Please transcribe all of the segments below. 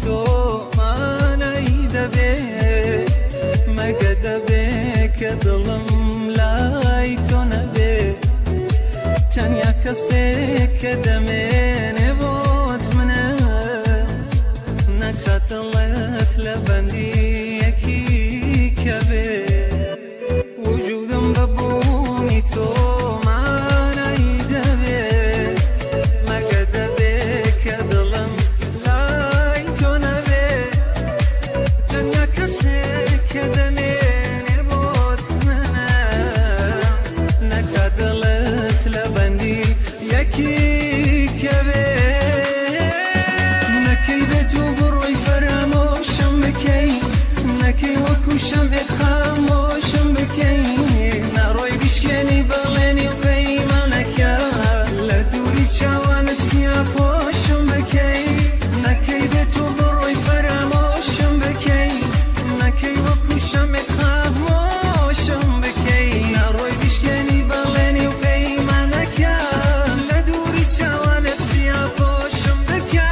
تۆ مانای دەبێ، مەگە دەبێ کە دڵم لای تۆ نەبێ، تەنیا کەسێک کە دەمێنێ بۆت منە، نەکا دڵت لە بەندی یەکی کە بێ. وجودم بە بوونی تۆ مانای دەبێ، مەگە دەبێ کە دڵم لای تۆ نەبێ، تەنیا کەسێک کە دەمێنێ بۆت منە، نەکا دڵت لە بەندی یەکی کە بێ. نەکەی بێت و بڕۆی فەرامۆشم بکەی، نەکەی وەکو شەمعێک خامۆشم بکەی، نەڕۆی بشکێنی بەڵێنی و پەیمانەکە، لە دووری چاوانت سیاپۆشم بکەی. نەکەی بێت و بڕۆی فەرامۆشم بکەی، نەکەی وەکو شەمعێک خامۆشم بکەی، نەڕۆی بشکێنی بەڵێنی و پەیمانەکە، لە دووری چاوانت سیاپۆشم بکە.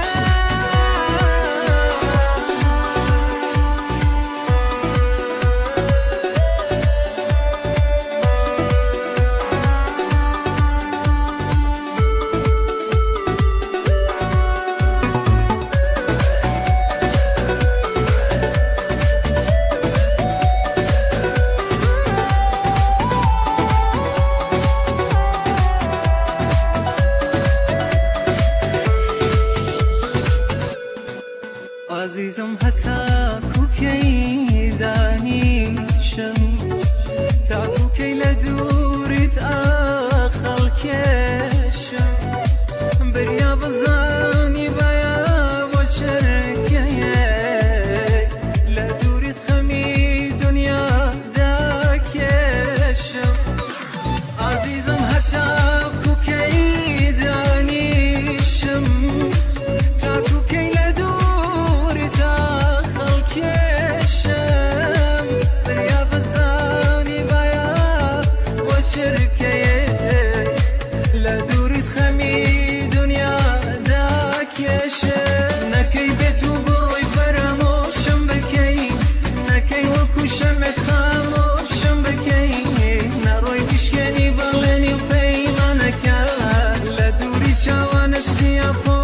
ئازیزم هەتا کوکەی دانیشم، تا کوکەی لە دووریت ئاخەڵکێشم، بریا بزانی بایا بۆ چرکەیەک لە دووریت خەمی دنیا داکێشم. ئازیزم هەتا کوکەی دانیشم، تا کوکەی لە دووریت ئاخەڵکێشم، بریا بزانی بایا بۆ چرکەیەک لە دووریت خەمی دنیا داکێشم. نەکەی بێت و بڕۆی فەرامۆشم بکەی، نەکەی وەکو شەمعێک خامۆشم بکەی، نەڕۆی بشکێنی بەڵێنی و پەیمانەکە، لە دووری چاوانت سیاپۆشم.